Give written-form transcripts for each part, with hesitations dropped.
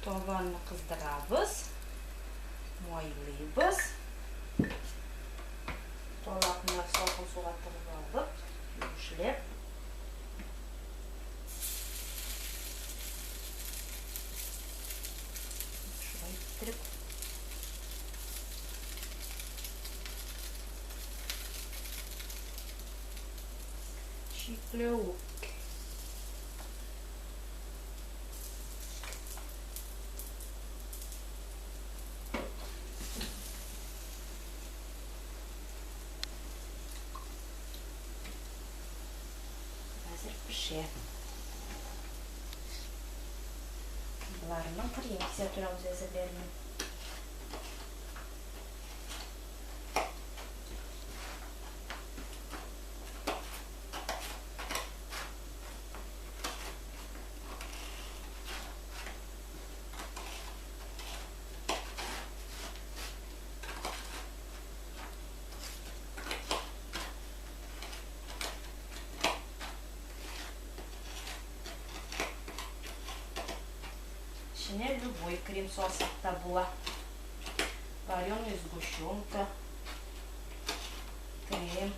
Табаны кыздырабыз, майлыйбыз. Талакны салкын суга тыгып алып, юешләп. Шулай иттереп. Чикләвек. Хәзер пешә. Боларның кырыен кисә торабыз әзерләрне. Эченә любой крем салсак та була. Вареная сгущенка, крем.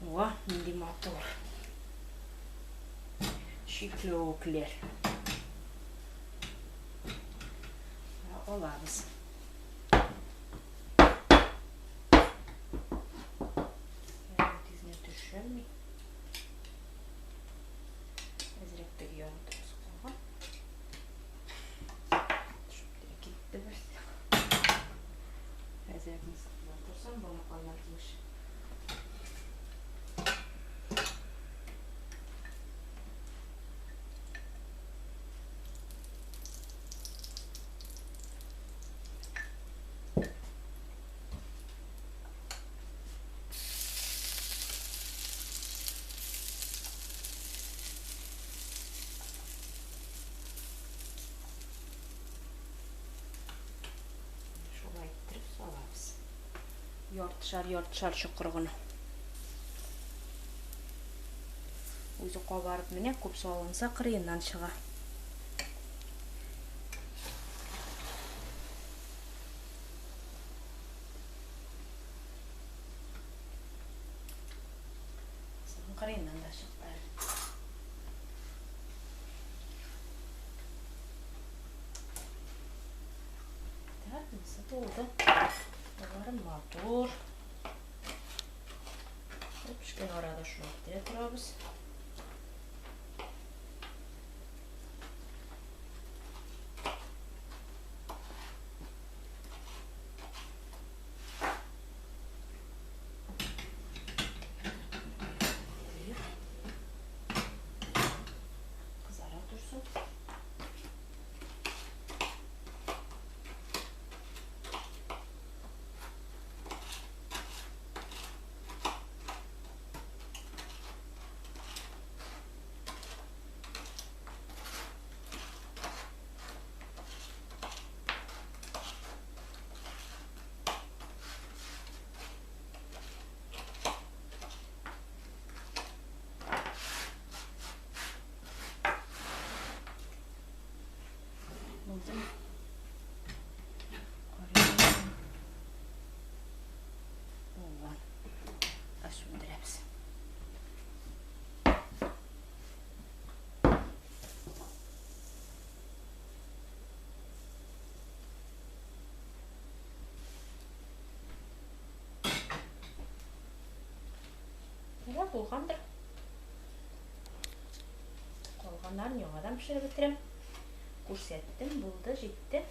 О, нинди матур. Чикләвекләр. Алабыз. Тизне төшерми. Әзрәк теге ягын торасы калган. Төшеп тә китте берсе. Әзрәк мыскыллап торсам, бала кайнар килеш. Шулай иттереп салабыз. Яртышар, яртышар чокыр гына. Үзе кабарып менә, күп салынса кырыеннан чыга. Кырыеннан да чыкты әле. Так, монысы тулды. Болары матур. Пешкән арада шуны иттерә торабыз. Кызара торсын. Булды. Булган. Сүндерәбез. Менә булгандыр. Калганнарын яңадан пешереп бетерәм. Күрсәттем, булды, җитте.